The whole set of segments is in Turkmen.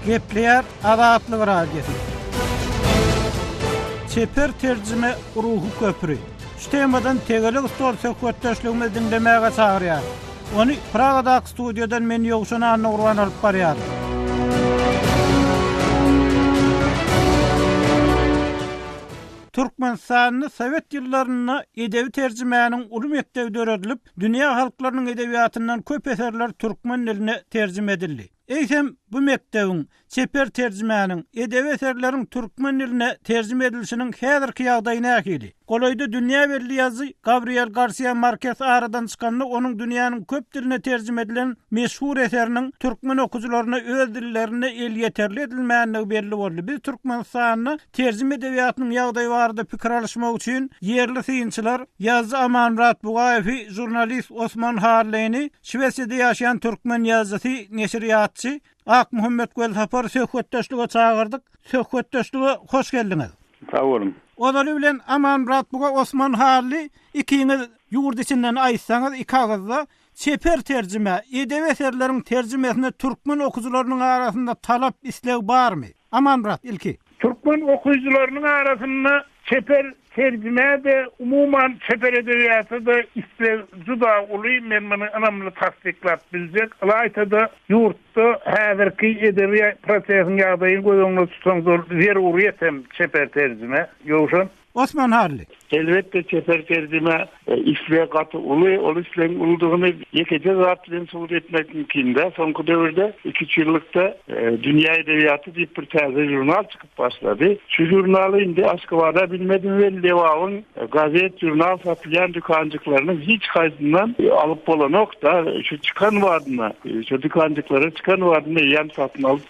Gepleýär Azatlyk Radiosy. Çeper terjime ruhy köpri. Şu temadan tegelek stol söhbetdeşligimizi diňlemäge çagyrýarys. Ony Pragadaky studiýadan men Ýowşan Annagurban alyp barýaryn. Türkmenistanda sowet ýyllarynda edebi terjimäniň uly mekdebi döredilip, dünýä halklarynyň edebiýatyndan köp eserler türkmen diline terjime edildi. Eýsem, bu mekdebiň, çeper terjimäniň, edebi eserleriň türkmen diline terjime edilişiniň häzirki ýagdaýy nähili? Golaýda dünýä belli ýazyjy Gabriel Garsiýa Markes aradan çykanda onuň dünýäniň köp diline terjime edilen meşhur eseriniň türkmen okyjylaryna öz dillerinde elýeterli edilmändigi belli boldy. Biz Türkmenistanda terjime edebiýatynyň ýagdaýy barada pikir alyşmak üçin ýerli synçylar, ýazyjy Amanmyrat Bugaýewi, žurnalist Osman Hallyny, Şwesiýada ýaşaýan türkmen ýazyjysy, neşirýatçy Akmuhammet Welsapary söhbetdeşlige çagyrdyk. Söhbetdeşlige hoş geldiňiz. Sag boluň. Ozaly bilen Amanmyrat Buga, Osman Hally ikiňiz ýurt içinden aýtsaňyz iki agyzda çeper terjimä, edebi eserleriň terjimesine türkmen okyjylarynyň arasynda talap, isleg barmy? Amanmyrat, ilki. Türkmen okyjylarynyň arasynda çeper terjimä-de, umuman, çeper edebiýata-da isleg juda uly, men muny ynamly tassyklap biljek. Ylaýta-da, ýurtda häzirki edebi prosesiň ýagdaýyny göz öňünde tutsaňyz, ol zeruryýet hem çeper terjime, Ýowşan. Osman Hally. Elbetde, çeper terjimä isleg gaty uly. Ol islegiň uludygyny ýekeje zat bilen subut etmek mümkin däl. Soňky döwürde, iki-üç ýyllykda Dünýä edebiýaty diýip bir täze žurnal çykyp başlady. Şu žurnaly indi Aşgabada bilmedim weli Lebabyň gazet, žurnal satylýan dükanjyklarynyň hiç haýsyndan alyp bolanok-da. Şu çykan badyna, şu dükanjyklara çykan badyna eýýäm satyn alyp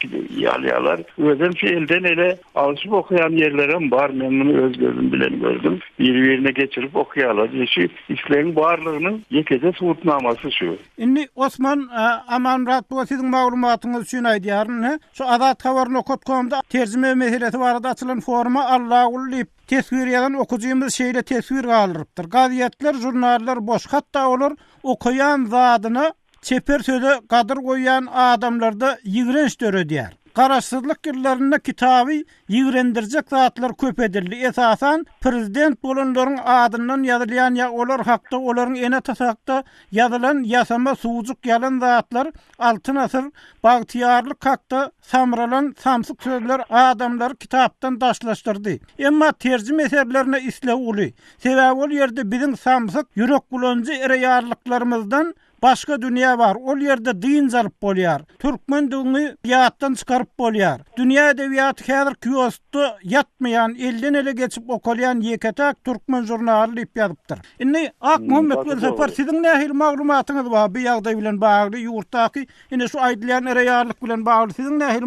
alýarlar. Özem şu elden-ele Alşyp okaýan ýerlerem bar, men muny öz gözüm bilen gördüm. Biri-birine geçirip okaýarlar. Ine şu islegiň barlygynyň ýekeje subutnamasy şu. Indi Osman Amanmyrat bu siziň maglumatyňyz üçin aýdýaryn. Şu Azathabar nokat komda terjime meselesi barada açylan foruma Allaguly diýip teswir ýazan okyjymyz şeýle teswir galdyrypdyr. Gazetler, žurnallar boş. Hatda olar okaýan zadyna Çeper söze gadyr goýýan adamlarda ýigrenç döredýär. Garaşsyzlyk ýyllarynda kitaby ýigrendirjek zatlar köp edildi. Esasan, prezident bolanlaryň adyndan ýazylýan ýa olar hakda, olaryň ene-atasy hakda ýazylan ýasama, suwjuk, ýalan zatlar, Altyn asyr, bagtyýarlyk hakda samralan samsyk sözler adamlary kitapdan daşlaşdyrdy. Emma terjime eserlerine isleg uly. Sebäbi ol ýerde biziň samsyk, ýürekbulanjy reallyklarymyzdan başga dünýä bar, ol ýerde dynç alyp bolýar, türkmendigiňi ýatdan çykaryp bolýar. Dünýä edebiýaty häzir kioskda ýatmaýan, elden-ele geçip okalýan ýeke-täk türkmen žurnaly diýip ýazypdyr. Indi Akmuhammet Welsapar siziň nähili maglumatyňyz bar bu ýagdaý bilen bagly, ýurtdaky ine şu aýdylýan reallyk bilen bagly siziň nähili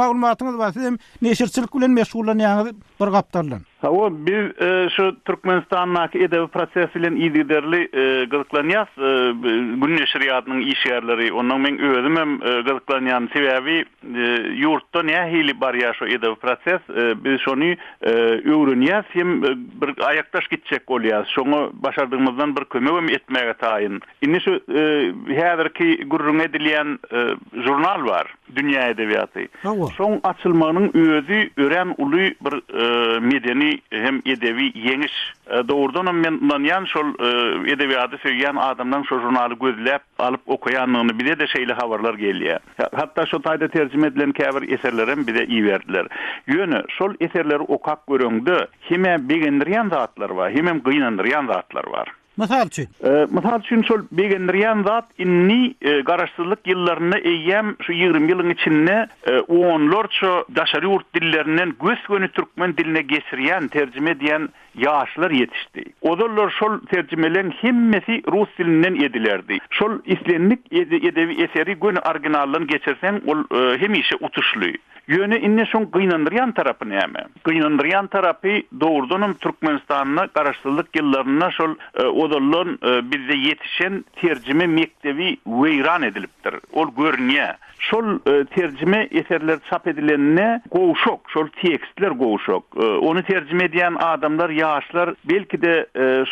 maglumatyňyz bar, siz hem neşirçilik bilen meşgullanýaňyz bir gapdaldan. Hawa, biz şu Türkmenistandaky edebi proses bilen yzygiderli gyzyklanýas, Gün neşirýatynyň işgärleri, onnoň meň özümem gyzyklanýan, sebäbi ýurtda nähili barýar şu edebi proses, biz şony öwrenýäs hem bir aýakdaş gitjek bolýas, şoňa başardygymyzdan bir kömegem etmäge taýyn. Indi şu häzirki gürrüňi edilýän žurnal bar. Dünýä edebiýaty. Şoň açylmagynyň özi örän uly bir medeni hem edebi ýeňiş. Dogrudanam men ynanýan şol edebiýady söýýän adamlaryň şo žurnaly gözläp alyp okaýandygyny bize-de şeýle habarlar gelýär. Hatda şo taýda terjime edilen käbir eserlerem bize iberdiler. Ýöne şol eserleri okap göreňde hem-ä begendirýän zatlar bar, hemem gynandyrýan zatlar bar. Mysal üçin? Mysal üçin, şol begendirýän zat indi Garaşsyzlyk ýyllarynda eýýäm şu 20 ýylyň içinde onlarça daşary ýurt dillerinden gös-göni türkmen diline geçirýän, terjime edýän ýaşlar ýetişdi. Ozallar şol terjimeleň hemmesi rus dilinden edilerdi. Şol islendik edebi eseri göni originaldan geçirseň, ol hemişe utuşly. Ýöne indi şoň gynandyrýan tarapy näme? Gynandyrýan tarapy dogrudanam Türkmenistanda garaşsyzlyk ýyllarynda şol ozaldan bizde ýetişen terjime mekdebi weýran edilipdir. Ol görünýär. Şol terjime eserler çap edilende gowşak, şol tekstler gowşak. Ony terjime edýän adamlar ýa. ýaşlar belki-de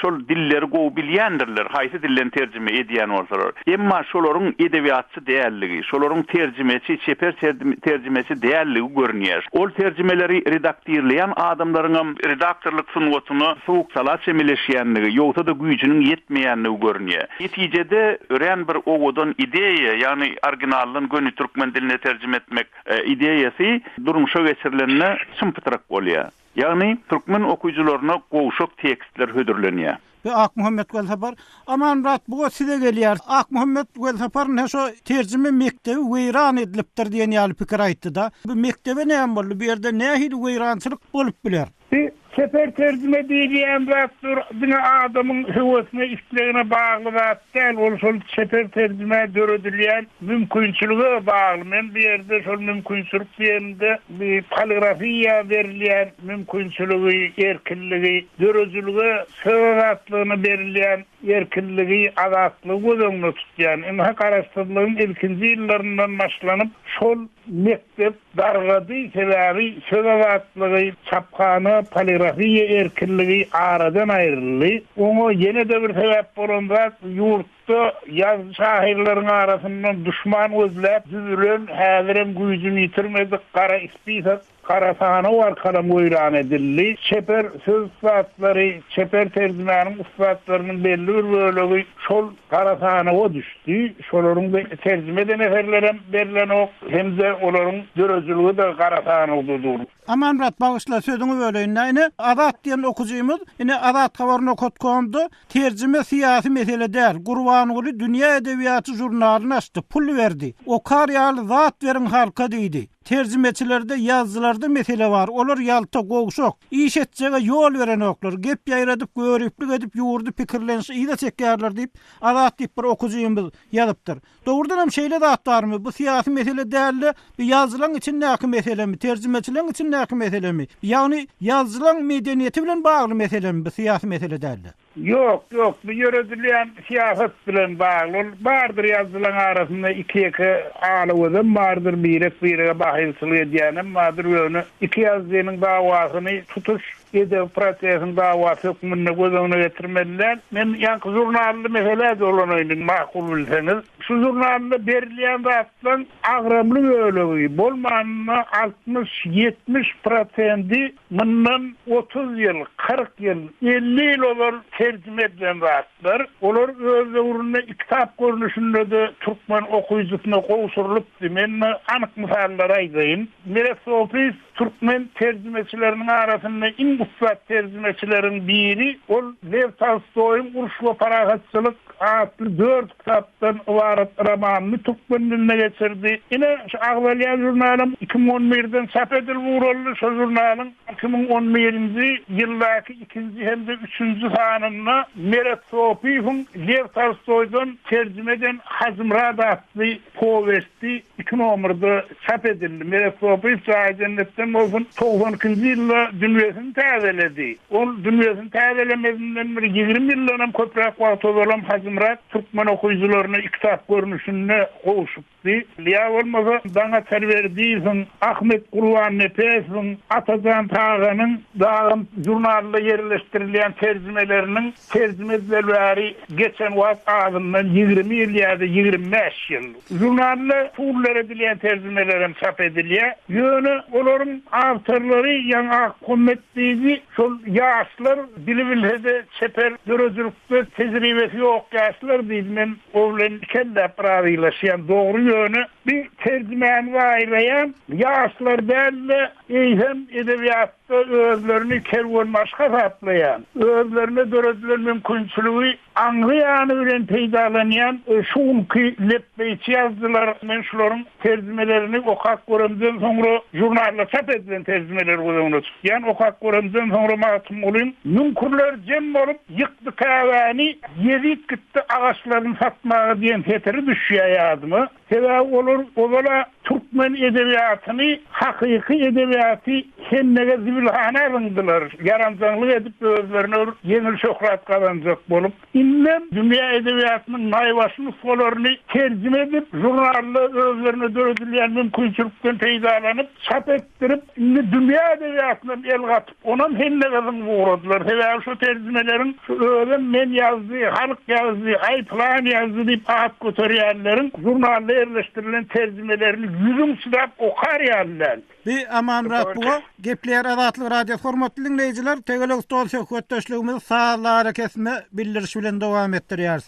şol dilleri gowy bilýändirler, haýsy dilden terjime edýän bolsalar. Emma şolaryň edebiýatçy dälligi, şolaryň terjimeçi, çeper terjimeçi dälligi görünýär. Ol terjimeleri redaktirleýän adamlaryňam redaktorlyk sungatyna sowuk-sala çemeleşýänligi, ýogsa-da güýjüniň ýetmeýänligi görünýär. Netijede, örän bir owadan ideýa, ýagny originaldan göni türkmen diline terjime etmek ideýasy durmuşa geçirilende çym-pytrak bolýar. Ýagny, türkmen okyjylaryna gowşak tekstler hödürlenýär. Bu Akmuhammet Welsapar. Amanmyrat bu size gelýär. Akmuhammet Welsapar ine şo terjime mekdebi weýran edilipdir diýen ýaly pikir aýtdy-da. Bu mekdebe näme boldy? Bu ýerde nähili weýrançylyk bolup biler? Bu çeper terjime diýilýän zatlar diňe adamyň höwesine, islegine bagly zat däl. Ol şol çeper terjimä döredilýän mümkinçilige bagly. Men bu ýerde şol mümkinçilik diýenimde bu poligrafiýa berilýän mümkinçiligi, erkinligi, döredijilige, söz azatlygyna berilýän erkinligi, azatlygy göz öňünde tutýan. Ynha, Garaşsyzlygyň ilkinji ýyllaryndan başlanyp, şol mekdep dargady, sebäbi söz azatlygy, çaphana, poligrafiýa erkinligi aradan aýryldy. Oňa ýene-de bir sebäp bolan zat, ýurtda ýazyjy-şahyrlaryň arasyndan duşman gözläp düzülen, häzirem güýjüni ýitirmedik gara spisok Gara sanaw arkalam weýran edildi. Çeper söz ussatlary, çeper terjimäniň ussatlarynyň belli bir bölegi şol gara sanawa düşdi. Şolaryň terjime eden eserlerem berlenok hem-de olaryň döredijiligi-de gara sanawda dur. Amanmyrat bagyşla sözüňi böleýin-dä ine Azat diýen okyjymyz ine Azathabar nokat komda terjime syýasy mesele däl Gurbanguly dünýä edebiýaty žurnalyny açdy pul berdi okar ýaly zat beriň halka diýdi. Terjimeçilerde, ýazyjylarda mesele bar, olar ýalta, gowşak, iş etjege ýol berenoklar, gep ýaýradyp, göriplik edip ýurdy pikirlenişi yza çekýärler diýip, Azat diýip bir okyjymyz ýazypdyr. Dogrudanam şeýle zat barmy, bu syýasy mesele däl-de, bu ýazyjylaň içindäki meselemi, terjimeçileň içindäki meselemi, ýagny ýazyjylaň medeniýeti bilen bagly meselemi bu syýasy mesele däl-de? Ýok, ýok, bu ýöredilýän syýasat bilen bagly. Ol bardyr ýazyjylaň arasynda iki-ýeke alagözem bardyr, birek-birege bahylçylyk edýänem bardyr, ýöne iki ýazyjynyň dawasyny tutuş edebi prosesiň dawasy hökmünde göz öňüne getirmeli däl. Men ýaňky žurnally meselä dolanaýyn, makul bilseňiz. Şu žurnalda berilýän zatlaryň agramly bölegi, bolmanda 60-70 prosendi Mundan 30 ýyl, 40 ýyl, 50 ýyl ozal terjime edilen zatlar. Olar öz döwründe kitap görnüşinde-de türkmen okyjysyna gowşurylypdy. Men anyk mysallary aýdaýyn. Meret Sopyýew türkmen terjimeçileriniň arasynda iň ussat terjimeçileriň biri. Ol Lew Tolstoýyň Uruş we parahatçylyk atly dört kitapdan ybarat romanyny türkmen diline geçirdi. Ine, şu agzalýan žurnalam 2011-den çap edilip ugraldy. Şol žurnalyň 2011-nji ýyldaky ikinji hem-de üçünji sanynda Meret Sopyýewiň Lew Tolstoýdan terjime eden Hajymyrat atly powesti iki nomerde çap edildi. Meret Sopyýew jaýy jennetden bolsun, 92-nji ýylda dünýesini täzeledi. Ol dünýesini täzelemezinden bir 20 ýyldanam köpräk wagt ozalam Hajymyrat türkmen okyjylaryna kitap görnüşinde gowşupdy. Ýa bolmasa Daňatar Berdiýewiň, Ahmet Gurbannepesowyň, Atajan Taganyň dagam žurnalda ýerleşdirilýän terjimeleriniň Terjime edileli bäri geçen wagt azyndan 20 ýyl ýa-da 25 ýyl. Žurnalda pullar edilýän terjimelerem çap edilýär. Ýöne olaryň awtorlary ýaňy Akmuhammet diýdi, şol ýaşlar dili bilse-de çeper döredijilikde tejribesi ýok ýaşlar diýdi. Men o bilen ikelläp razylaşýan. Dogry ýöne bir terjimäni zaýalaýan ýaşlar däl-de, eýsem edebiýat özlerini kerwenbaşy hasaplaýan, özlerine döredilen mümkinçiligi aňry ýany bilen peýdalanýan şu günki lepbeýçi ýazyjylar, men şularyň terjimelerini okap göremden soňra, žurnalda çap edilen terjimeleri göz öňünde tutýan, okap göremden soňra Magtymgulyň Müňkürler jem bolup, ýykdy Käbäni, Ýezit gitdi agaçlaryny satmaga diýen setiri düşýär ýadyma. Sebäbi olar ozal-a türk. Türkmen edebiýatyny, hakyky edebiýaty hennege zibilhana zyňdylar, ýaranjaňlyk edip özlerine bir ýeňil şöhrat gazanjak bolup. Indem dünýä edebiýatynyň naýbaşy nusgalaryny terjime edip, žurnalda özlerine döredilýän mümkinçilikden peýdalanyp, çap etdirip, indi dünýä edebiýatynam el gatyp, onam hennege zyňyp ugradylar. Sebäbi şo terjimeleriň şu özem men ýazdy, halk ýazdy, aý pylan ýazdy diýip at göterýänleriň žurnalda ýerleşdirilen terjimelerini ýüzüň çydap okar ýaly däl. Bi Amanmyrat Buga gepleýär Azatlyk Radiosy hormatly diňleýjiler tegelek stol söhbetdeşligimizi sazly arakesme bildiriş bilen dowam etdirýäris.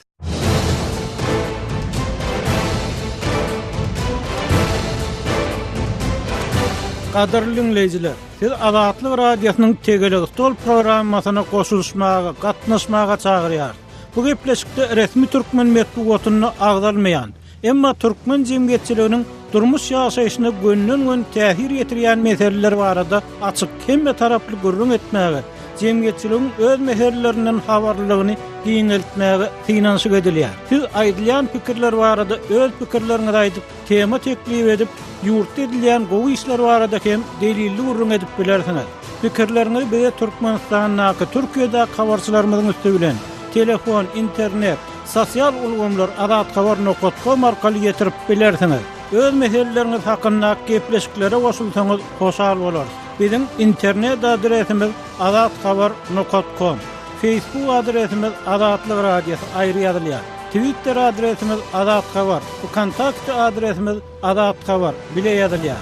Gadyrly diňleýjiler, siz Azatlyk Radiosynyň tegelek stol programmasyna goşulyşmaga, gatnaşmaga çagyrýarys. Bu gepleşikde resmi türkmen metbugatynda agzalmaýan, Emma türkmen jemgyýetçiliginiň durmuş ýaşaýşyna gönden-göni täsir ýetirýän meseleler barada açyk, hemme taraply gürrüň etmäge, jemgyýetçiligiň öz meselelerinden habarlylygyny giňeltmäge synanyşyk edilýär. Siz aýdylýan pikirler barada öz pikirleriňizi aýdyp, tema teklip edip, ýurtda edilýän gowy işler barada hem delilli gürrüň edip bilersiňiz. Pikirleriňizi bize Türkmenistandaky, Türkiýedäki habarçylarymyzyň üsti bilen, telefon, internet, Sosial ulgamlar azathabar nokat kom arkaly ýetirip bilersiňiz. Öz meseleleriňiz hakynda gepleşiklere goşulsaňyz hoşal bolarys. Biziň internet adresimiz azathabar nokat kom. Facebook adresimiz Azatlyk Radiosy aýry ýazylýar. Twitter adresimiz azathabar. Wkontakte adresimiz Azathabar bile ýazylýar.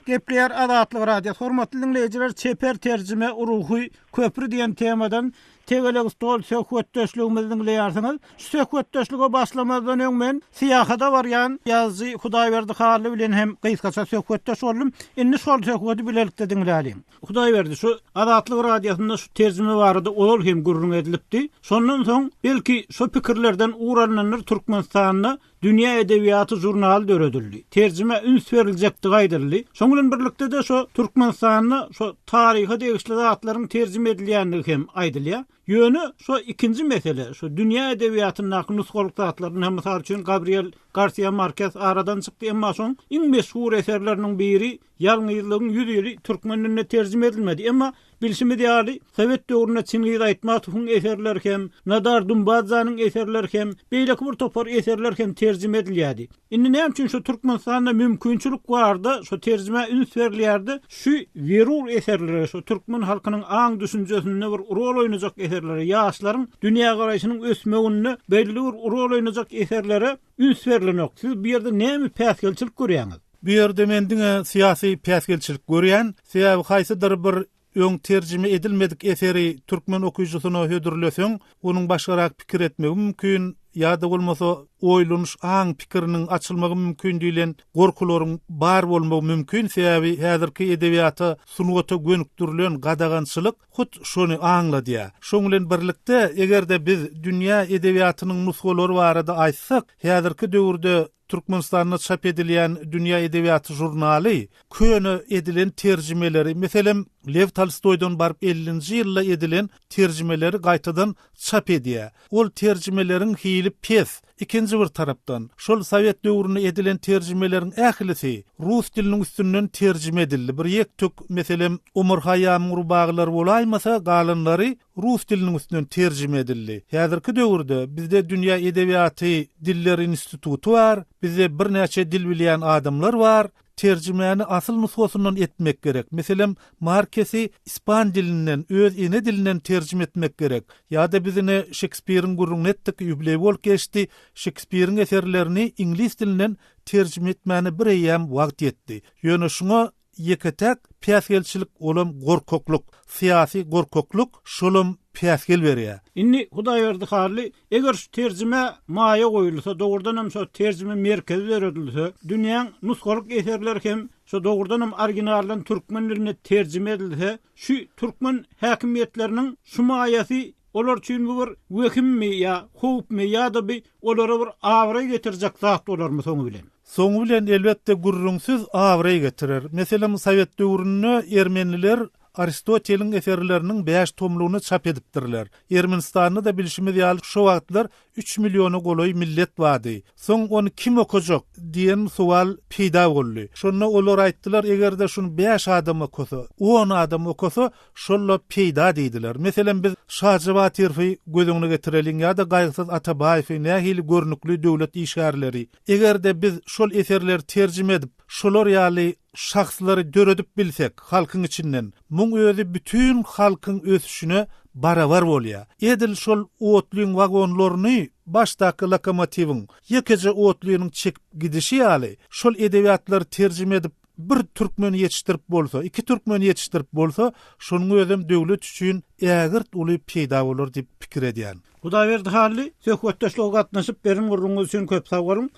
Gepleýär Azatlyk Radiosy. Hormatly diňleýjiler, çeper terjime ruhy köpri diýen temadan tegelek stol söhbetdeşligimizi diňleýärsiňiz. Şu söhbetdeşlige başlamazdan öň men syýahada barýan ýazyjy Hudaýberdi Hally bilen hem gysgaça söhbetdeş boldum. Indi şol söhbedi bilelikde diňläliň. Hudaýberdi, şu Azatlyk Radiosynda şu terjime barada ozal hem gürrüň edilipdi. Şondan soň, belki, şo pikirlerden ugur alnandyr, Türkmenistanda Dünýä edebiýaty žurnaly döredildi. Terjimä üns beriljekdigi aýdyldy. Şoň bilen birlikde-de şo Türkmenistanda şo taryha degişli zatlaryň terjime edilýändigi hem aýdylýar. Ýöne şo ikinji mesele, şo dünýä edebiýatyndaky nusgalyk zatlar, ynha mysal üçin Gabriel Garsiýa Markes aradan çykdy, emma şoň iň meşhur eserleriniň biri Ýalňyzlygyň ýüz ýyly türkmen diline terjime edilmedi. Emma Bilşimiz ýaly, sowet döwründe Çingiz Aýtmatowyň eserleri hem, Nadar Dumbadzanyň eserleri hem, beýleki bir topar eserler hem terjime edilýärdi. Indi näme üçin şu Türkmenistanda mümkinçilik barda, şu terjimä üns berilýärdi, şu zerur eserlere, şu türkmen halkynyň aň-düşünjesinde bir rol oýnajak eserlere, ýaşlaryň dünýägaraýşynyň ösmeginde belli bir rol oýnajak eserlere üns berlenok. Siz bu ýerde näme päsgelçilik görýäňiz? Bu ýerde men diňe syýasy päsgelçilik görýän, sebäbi haýsydyr bir öň terjime edilmedik eseri türkmen okyjysyna hödürleseň, onuň başgarak pikir etmegi mümkin, ýa-da bolmasa oýlanyş aň pikiriniň açylmagy mümkin diýlen gorkularyň bar bolmagy mümkin, sebäbi häzirki edebiýata, sungata gönükdirilen gadagançylyk hut şony aňladýar. Şoň bilen birlikde, eger-de biz dünýä edebiýatynyň nusgalary barada aýtsak, häzirki döwürde Türkmenistanda çap edilýän Dünýä edebiýaty žurnaly köne edilen terjimeleri, meselem, Lew Tolstoýdan baryp ellinji ýylda edilen terjimeleri gaýtadan çap edýär. Ol terjimeleriň hili pes. Ikinji bir tarapdan, şol sowet döwründe edilen terjimeleriň ählisi rus diliniň üstünden terjime edildi. Bir ýek-tük, meselem, Omar Haýýamyň rubagylary bolaýmasa, galanlary rus diliniň üstünden terjime edildi. Häzirki döwürde bizde Dünýä edebiýaty dilleri instituty bar, bizde birnäçe dil bilýän adamlar bar. Terjimäni asyl nusgasyndan etmek gerek. Meselem, Markesi ispan dilinden, öz ene dilinden terjime etmek gerek. Ýa-da biz ine Şekspiriň gürrüňini etdik, ýubileý bolup geçdi, Şekspiriň eserlerini iňlis dilinden terjime etmäne bir eýýäm wagt ýetdi. Ýöne şuňa Ýeke-täk päsgelçilik olam gorkaklyk. Syýasy gorkaklyk şolam päsgel berýär. Indi Hudaýberdi Hally, eger şu terjimä maýa goýulsa, dogrudanam şo terjime merkezi döredilse, dünýäň nusgalyk eserleri hem şo dogrudanam originaldan türkmen diline terjime edilse, şu türkmen häkimiýetleriniň şu maýasy Olar üçin bu bir wehimmi ýa howpmy ýa-da bi olara bir abraý getirjek zat bolarmy soňy bilen? Soňy bilen elbetde gürrüňsiz abraý getirer. Meselem sowet döwründe ermeniler Aristoteliň eserleriniň bäş tomlugyny çap edipdirler. Ermenistanda-da bilşimiz ýaly şo wagtlar üç milliona golaý millet bardy. Soň ony kim okajak? diýen sowal peýda boldy. Şonda olar aýtdylar, eger-de şuny bäş adam okasa, on adam okasa, şol-da peýda diýdiler. Meselem, biz Şaja Batyrowy göz öňüne getireliň ýa-da Gaýgysyz Atabaýewi, nähili görnükli döwlet işgärleri. Eger-de biz şol eserleri terjime edip, şolar ýaly şahslary döredip bilsek halkyň içinden, muň özi bütin halkyň ösüşine barabar bolýar. Edil şol otlyň wagonlaryny başdaky lokomotiwiň ýekeje otlynyň çekip gidişi ýaly, şol edebiýatlary terjime edip bir türkmeni ýetişdirip bolsa, iki türkmeni ýetişdirip bolsa, şonuň özem döwlet üçin ägirt uly peýda bolar diýip pikir edýän. Hudaýberdi Hally, söhbetdeşlige gatnaşyp beren gürrüňiňiz üçin köp sag boluň.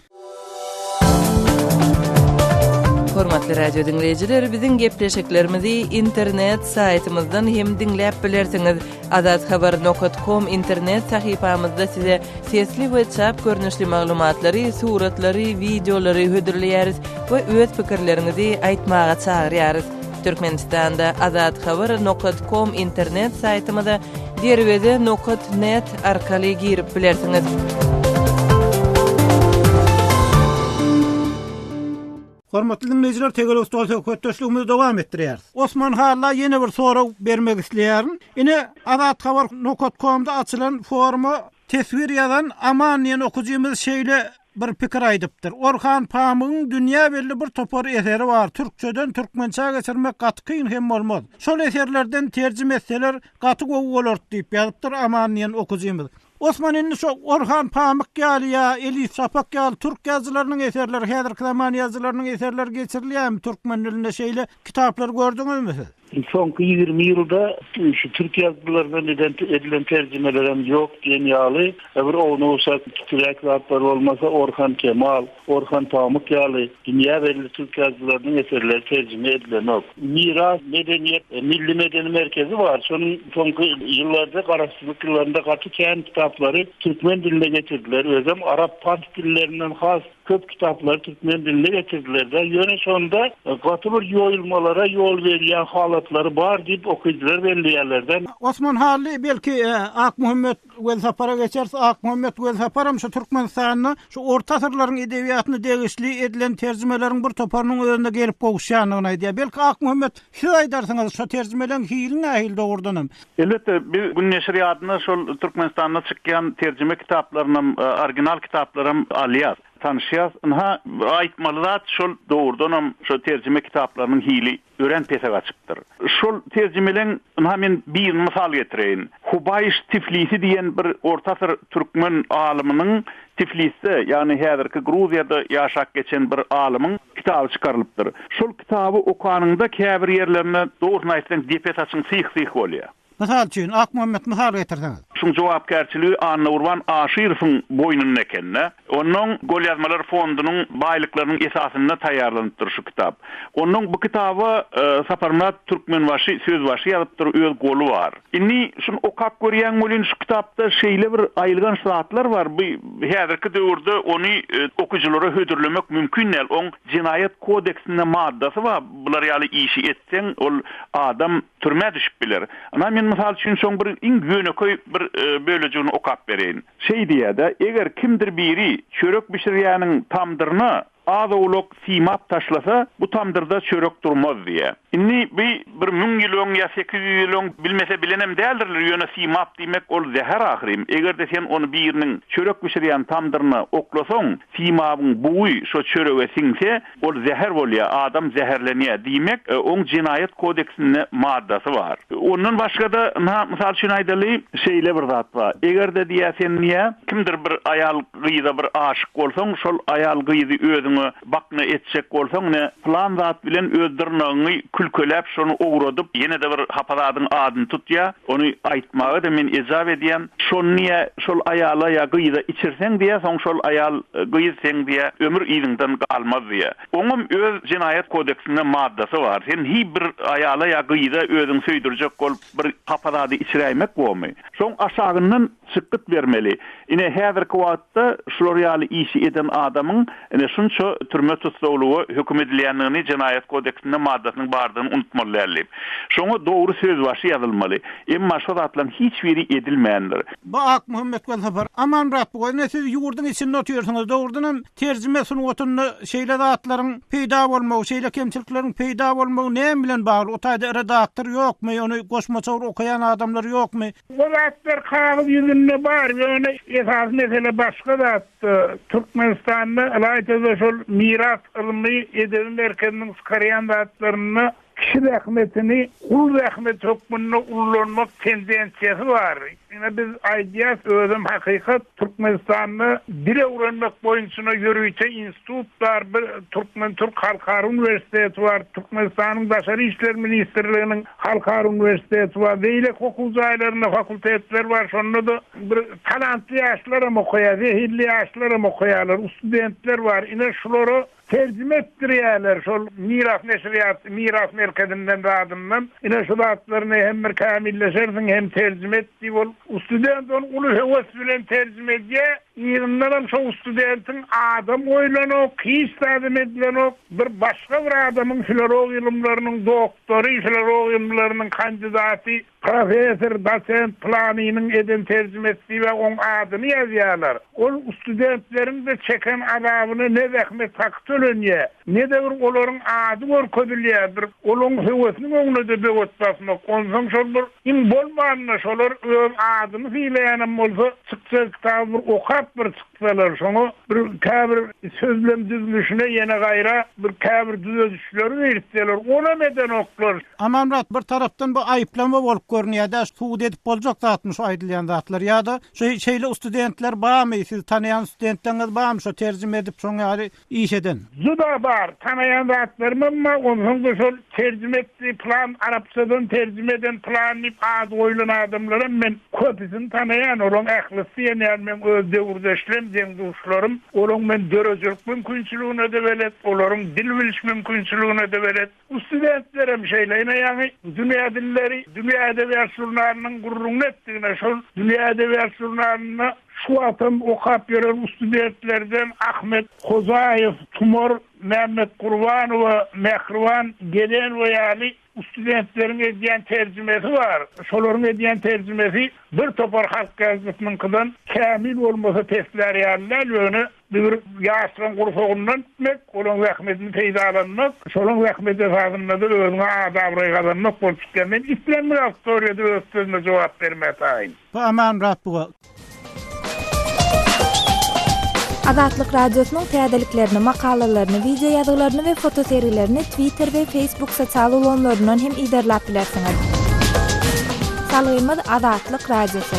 Hormatly radio diňleýjiler, biziň gepleşiklerimizi internet saýtymyzdan hem diňläp bilersiňiz. Azathabar nokat kom internet sahypamyzda size sesli we çap görnüşli maglumatlary, suratlary, wideolary hödürleýäris we öz pikirleriňizi aýtmaga çagyrýarys. Türkmenistanda Azathabar nokat kom internet saýtymyza Derweze nokat net arkaly girip bilersiňiz. Hormatly diňleýjiler, Tegelek stol söhbetdeşligimizi dowam etdirýäris. Osman Halla ýene bir sorag bermek isleýärin. Ine, Azathabar nokat komda açylan foruma teswir ýazan Aman diýen okyjymyz şeýle bir pikir aýdypdyr. Orhan Pamygyň dünýä belli bir topar eseri bar, türkçeden türkmençä geçirmek gaty kyn hem bolmaz. Şol eserlerden terjime etseler gaty gowy bolardy diýip ýazypdyr Aman diýen okyjymyz. Osman indi şo Orhan Pamyk ýaly ýa Elif Şafak ýaly türk ýazyjylarynyň eserleri häzirki zaman ýazyjylarynyň eserleri geçirilýärmi türkmen dilinde şeýle kitaplar gördüňizmi siz? Soňky 20 ýylda şu türk ýazyjylaryndan eden edilen terjimelerem ýok diýen ýaly, bir ownuk-uşak kiçiräk zatlar bolmasa Orhan Kemal, Orhan Pamuk ýaly dünýä belli türk ýazyjylarynyň eserleri terjime edilenok. Miras medeniýet milli medeni merkezi bar. Şonuň soňky ýyllarda garaşsyzlyk ýyllarynda gaty kän kitaplary türkmen diline getirdiler. Özem arap, pars dillerinden has Köp kitaplary türkmen diline getirdiler-de, ýöne şonda gaty bir ýoýulmalara ýol berilýän halatlary bar diýip okyjylar belleýärler-de. Osman Hally, belki Akmuhammet Welsapara geçeris. Akmuhammet Welsaparam şu Türkmenistanda şu orta asyrlaryň edebiýatyna degişli edilen terjimeleriň bir toparynyň özüne gelip gowuşýandygyny aýdýar. Belki Akmuhammet siz aýdarsyňyz şo terjimeleriň hili nähili dogrudanam? Elbetde, biz Gün neşirýadyna şol Türkmenistanda çykýan terjime kitaplarynam, original kitaplaram alýas, tanyşýas. Ynha, aýtmaly zat şol, dogrudanam şo terjime kitaplarynyň hili örän pese gaçypdyr. Şol terjimeleň, ynha men birini mysal getireýin. Hubaýyş Tiflisi diýen bir orta asyr türkmen alymynyň Tiflisde, ýagny häzirki Gruziýada ýaşap geçen bir alymyň kitaby çykarylypdyr. Şol kitaby okanyňda käbir ýerlerinde, dogrusyny aýtsaň, depe saçyň syh-syh bolýar. Mysal üçin, Akmuhammet mysal getirseňiz. Şuň jogapkärçiligi Annagurban Aşyrowyň boýnunda eken-dä. Onnoň Golýazmalar fondunyň baýlyklarynyň esasynda taýýarlanypdyr şu kitap. Onnoň bu kitaba Saparmyrat Türkmenbaşy sözbaşy ýazypdyr, öz goly bar. Indi şuny okap görýäň welin şu kitapda şeýle bir aýylganç zatlar bar, bu häzirki döwürde ony okyjylara hödürlemek mümkin däl. Oň Jenaýat kodeksinde maddasy bar, bular ýaly işi etseň ol adam türmä düşüp biler. Ynha men mysal üçin şoň bir iň ýönekeý bir bölejigini okap bereýin. Şeý diýýär-de, Eger kimdir biri çörek bişirýäniň tamdyryna Az-owlak simap taşlasa, bu tamdyrda çörek durmaz diýýär. Indi bi bir müň ýyl öň ýa 800 ýyl öň bilmese bilenem däldirler, ýöne simap diýmek ol zäher ahyryn. Eger-de sen ony biriniň çörek bişirýän tamdyryna oklasaň, simabyň bugy şo çörege siňse, ol zäher bolýar, adam zäherlenýär diýmek, oň jenaýat kodeksinde maddasy bar. Ondan başga-da, ynha, mysal üçin aýdaly, şeýle bir zat bar. Eger-de diýýär, sen diýýär, kimdir bir aýal gyza bir aşyk bolsaň, şol aýal gyzy özüňe bakna etjek bolsaň, ine, pylan zat bilen öz dyrnagyňy külkeläp, şony owradyp, ýene-de bir hapa zadyň adyny tutýar, ony aýtmaga-da men ejap edýän, şony diýýär, şol aýala ýa gyza içirseň diýýär, soň şol aýal, gyz seň diýýär, ömür yzyňdan galmaz diýýär. Oňam öz jenaýat kodeksinde maddasy bar. Sen hiý bir aýala ýa gyza özüňi söýdürjek bolup bir hapa zady içiräýmek bormy? Şoň aşagyndan çykgyt bermeli. Ine häzirki wagtda şular ýaly işi eden adamyň ine şunça. boýunça türme tussaglyga höküm edilýändigini Jenaýat kodeksinde maddasynyň bardygyny unutmaly däl diýip. Şoňa dogry sözbaşy ýazylmaly. Emma şo zatlaryň hiç biri edilmändir. Bu Akmuhammet Welsapar. Amanmyrat bu ine siz ýurduň içinde otyrsyňyz. Dogrudanam terjime sungatynda şeýle zatlaryň peýda bolmagy, şeýle kemçilikleriň peýda bolmagy näme bilen bagly? O taýda redaktor ýokmy? Ony goşmaça bir okaýan adamlar ýokmy? O zatlar kagyz ýüzünde bar, ýöne esasy mesele başga zatda. Türkmenistanda, ylaýta-da şol Miras ylmy edebi merkeziniň çykarýan zatlarynda kişi zähmetini gul zähmeti hökmünde ullanmak tendensiýasy bar. Ine biz aýdýas, özem hakykat, Türkmenistanda dil öwrenmek boýunçyna ýörite institut bar, bir Türkmen-türk halkara uniwersiteti bar, Türkmenistanyň Daşary işler ministrliginiň Halkara uniwersiteti bar, beýleki okuw jaýlarynda fakultetler bar, şonda-da bir talantly ýaşlaram okaýar, zehinli ýaşlaram okaýarlar, studentler bar. Ine, şulara terjime etdirýärler şol Miras neşirýat, Miras merkezinden zadyndan. Ine, şu zatlaryny hem bir kämilleşersiň, hem terjime et diýip, ol student ony uly höwes bilen terjime edýär. Yzyndanam şo studentiň adam goýlanok, hiç zadam edilenok, bir başga bir adamyň filologiýa ylymlarynyň doktory, filologiýa ylymlarynyň kandidaty, professor, dosent pylanynyň eden terjimesi diýib-ä oň adyny ýazýarlar. Ol studentleriň-de çeken azabyna ne zähmet haky tölenýär, ne-de bir olaryň ady görkezilýär, bir olaň höwesiniň öňüne-de böwet basmak. Onsoň şol bir Iň bolmanda şolar öz adyny sylaýanam bolsa çykjak kitaby bir okap bir çyksalar şoňa bir käbir sözlem düzlüşine ýene gaýra bir käbir düzedişleri girizseler onam edenoklar. Amanmyrat bir tarapdan bu aýyplama bolup görünýädä subut edip boljak zatmy şu aýdylýan zatlar ýada şu şeýle studentler barmy siz tanaýan studentleňiz barmy şo terjime edip şoň ýaly iş eden. Juda bar, tanaýan zatlarymam bar, onsoň-da şol terjime etdi pylan, arapçadan terjime eden pylan diýip ady goýlan adamlaram men köpüsini tanaýan, olaň ählisi diýen ýaly meň öz döwürdeşlerim, deň-duşlarym, olaň men döredijilik mümkinçiligine-de belet, olaryň dil biliş mümkinçiligine-de belet. Bu studentlerem şeýle, ine ýaňy Dünýä dilleri, Dünýä edebiýat žurnalynyň gürrüňini etdigine, şol Dünýä edebiýat žurnalynda şu wagtam okap ýören studentlerden Ahmet Hojaýew, Tumar Mämmetgurbanowa, Mähriban Gelenowa ýaly studentleriň edýän terjimesi bar. Şolaryň edýän terjimesi bir topar halk ýazyjysynyňkydan kämil bolmasa peslär ýaly däl, ýöne Bir ýaşlaryň gursagyndan gitmek, olaryň zähmetini peýdalanmak, şolaryň zähmeti esasynda-da özüňe at-abraý gazanmak bolup çykýar. Men islendik auditoriýada öz sözüme jogap bermäge taýyn. Bu Amanmyrat buga. Azatlyk Radiosynyň täzeliklerini, makalalaryny, wideo ýazgylaryny we fotosergilerini Twitter we Facebook sosial ulgamlaryndan hem yzarlap bilersiňiz. Salgymyz Azatlyk Radiosy.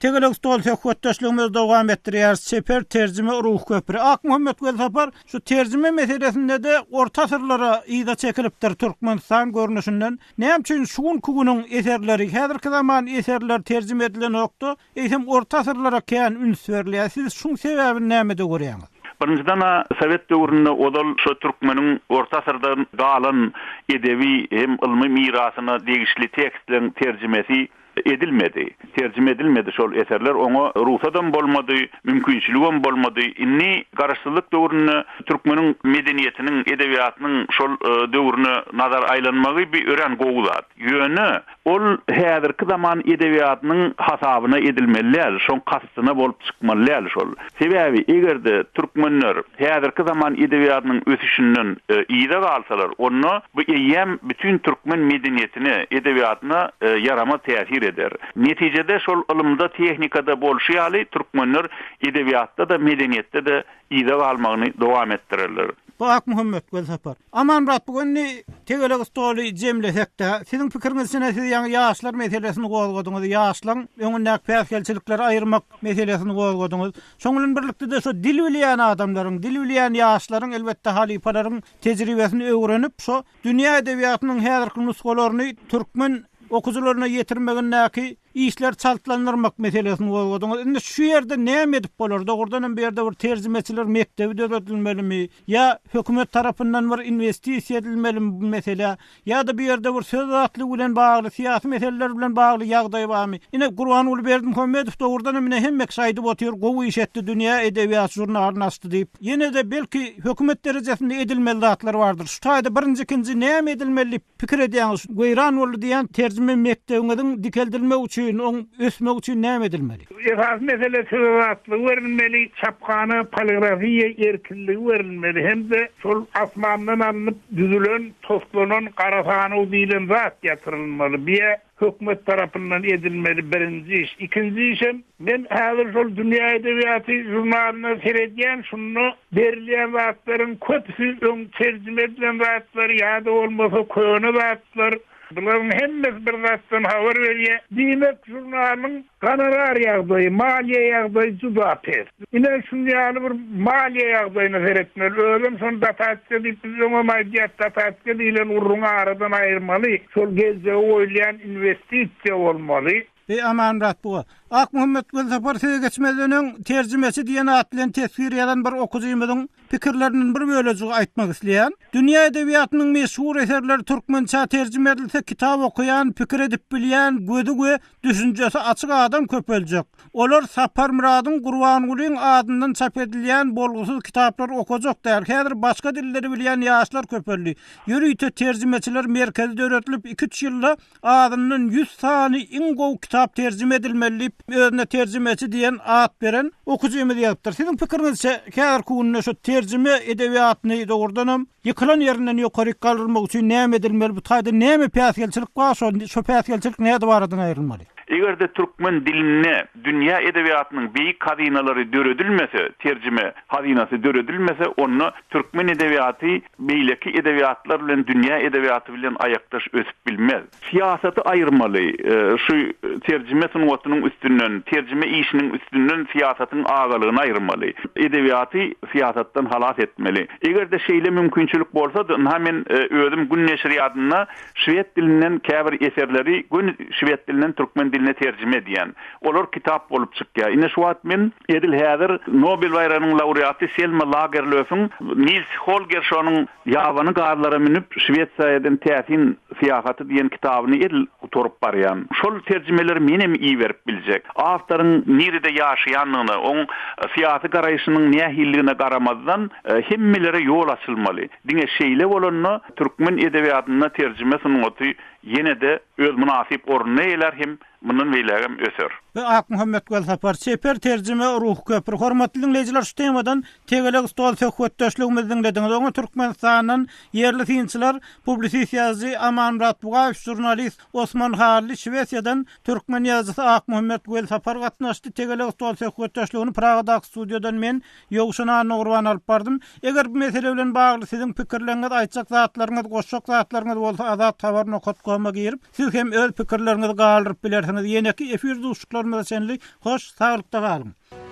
Tegelek stol söhbetdeşligimizi dowam etdirýäris. Çeper terjime ruhy köpri. Akmuhammet Welsapar, şu terjime meselesinde-de orta asyrlara yza çekilipdir Türkmenistan görnüşinden. Näme üçin şu günki günüň eserleri, häzirki zaman eserleri terjime edilenokda, eýsem orta asyrlara kän üns berilýär? Siz şuň sebäbini nämede görýäňiz? Birinjiden-ä, sowet döwründe ozal şo türkmeniň orta asyrdan galan edebi hem ylmy mirasyna degişli tekstleriň terjimesi Edilmedi. Terjime edilmedi şol eserler. Oňa rugsadam bolmady, mümkinçiligem bolmady. Indi Garaşsyzlyk döwründe türkmeniň medeniýetiniň, edebiýatynyň şol döwrüne nazar aýlanmagy bi örän gowy zat. Ýöne ol häzirki zaman edebiýatynyň hasabyna edilmeli däl, şoň kastyna bolup çykmaly däl şol. Sebäbi eger-de türkmenler häzirki zaman edebiýatynyň ösüşinden yza galsalar, onda bu eýýäm bütin türkmen medeniýetine, edebiýatyna ýaramaz täsir eder. Netijede şol ylymda, tehnikada bolşy ýaly türkmenler edebiýatda-da, medeniýetde-de yza galmagyny dowam etdirerler. Bu Akmuhammet Welsapar. Amanmyrat bu indi tegelek stoly jemlesekde, siziň pikiriňizçe siz ýaňy ýaşlar meselesini gozgadyňyz, ýaşlaryň öňündäki päsgelçilikleri aýyrmak meselesini gozgadyňyz. Şoň bilen birlikde-de şu dil bilýän adamlaryň, dil bilýän ýaşlaryň elbetde halypalaryň tejribesini öwrenip, şu dünýä edebiýatynyň häzirki nusgalaryny türkmen okyjylaryna ýetirmegindäki. işleri çaltlandyrmak meselesini gozgadyňyz. Indi şu ýerde näme edip bolar? Dogrudan hem bu ýerde bir terjimeçiler mekdebi döredilmelimi ýa hökümet tarapyndan bir inwestisiýa edilmelimi bu meselä? Ýa-da bu ýerde bir söz azatlygy bilen bagly, syýasy meseleler bilen bagly ýagdaý barmy? Ine, Gurbanguly Berdimuhamedow dogrudan hem ine hemme kişi aýdyp otyr, gowy iş etdi, Dünýä edebiýaty žurnalyny açdy diýip. Ýene-de belki hökümet derejesinde edilmeli zatlar bardyr. Şu taýda birinji, ikinji näme edilmeli diýip pikir edýäňiz? Şu weýran boldy diýýän terjime mekdebiňiziň dikeldilmegi üçin, oň ösmegi üçin näme edilmeli? Esasy mesele söz azatlygy berilmeli, çaphana, poligrafiýa erkinligi berilmeli hem-de şol asmandan alnyp düzülen, toslanan gara sanaw diýlen zat ýatyrylmaly. Biýä hökümet tarapyndan edilmeli birinji iş. Ikinji işem, men häzir şol Dünýä edebiýaty žurnalyna seredýän, şunda berilýän zatlaryň köpüsi öň terjime edilen zatlar ýa-da bolmasa köne zatlar. Bularyň hemmesi bir zatdan habar berýär. Diýmek, žurnalyň gonorar ýagdaýy, maliýe ýagdaýy juda pes. Ine, şuny ýaly bir maliýe ýagdaýyna seretmeli. Özem şony dotasiýa diýip biz öňem aýdýas, dotasiýa diýlen gürrüňi aradan aýyrmaly. Şol geljege goýulýan inwestisiýa bolmaly. Beý Amanmyrat buga. Akmuhammet Welsapar size geçmezden öň Terjimeçi diýen at bilen teswir ýazan bir okyjymyzyň pikirlerinden bir bölejigi aýtmak isleýän. Dünýä edebiýatynyň meşhur eserleri türkmençä terjime edilse kitap okaýan, pikir edip bilýän, gözi we düşünjesi açyk adam köpeljek. Olar Saparmyradyň, Gurbangulyň adyndan çap edilýän bolgusyz kitaplary okajak däl. Häzir başga dilleri bilýän ýaşlar köpeldi. Ýörite terjimeçiler merkezi döredilip iki-üç ýylda Azyndan ýüz sany iň gowy kitap terjime edilmeli diýip, özüne terjimeçi diýen at beren okyjymyz ýazypdyr. Siziň pikiriňizçe, häzirki günde şu terjime edebiýatyny dogrudanam ýykylan ýerinden ýokaryk galdyrmak üçin näme edilmeli, bu taýda näme päsgelçilik bar, şo şo päsgelçilik nädip aradan aýrylmaly? Eger-de türkmen dilinde dünýä edebiýatynyň beýik hazynalary döredilmese, terjime hazynasy döredilmese, onda türkmen edebiýaty beýleki edebiýatlar bilen, dünýä edebiýaty bilen aýakdaş ösüp bilmez. Syýasaty aýyrmaly, şu terjime sungatynyň üstünden, terjime işiniň üstünden syýasatyň agalygyny aýyrmaly. Edebiýaty syýasatdan halas etmeli. Eger-de şeýle mümkinçilik bolsady, ynha men özüm Gün neşirýadynda şwed dilinden käbir eserleri göni şwed dilinden türkmen diline terjime edýän. Olar kitap bolup çykýar. Ine şu wagt men edil häzir Nobel baýragynyň laureaty Selma Lagerlöfiň Nils Holgerssonyň Ýabany gazlara münüp Şwesiýa eden täsin syýahaty diýen kitabyny edil gutaryp barýan. Şol terjimeleri menem iberip biljek. Awtoryň nirede ýaşaýandygyna, oň syýasy garaýşynyň nähilidigine garamazdan hemmelere ýol açylmaly. Diňe şeýle bolanda türkmen edebiýatynda terjime sungaty ýene-de öz mynasyp ornuny eýelär hem mundan beýlägem öser. We Akmuhammet Welsapar, çeper terjime, ruhy köpri. Hormatly diňleýjiler şu temadan tegelek stol söhbetdeşligimizi diňlediňiz. Oňa Türkmenistandan ýerli synçylar, publisist ýazyjy Amanmyrat Bugaýew, žurnalist Osman Hally, Şwesiýadan türkmen ýazyjysy Akmuhammet Welsapar gatnaşdy. Tegelek stol söhbetdeşligini Pragadaky studiýadan men, Ýowşan Annagurban alyp bardym. Eger bu mesele bilen bagly siziň pikirleriňiz, aýtjak zatlaryňyz, goşjak zatlaryňyz bolsa azathabar nokat koma girip, siz hem öz pikirleriňizi galdyryp bilersiňiz. Ýeneki efir duşuşyklarymyza çenli hoş, saglykda galyň!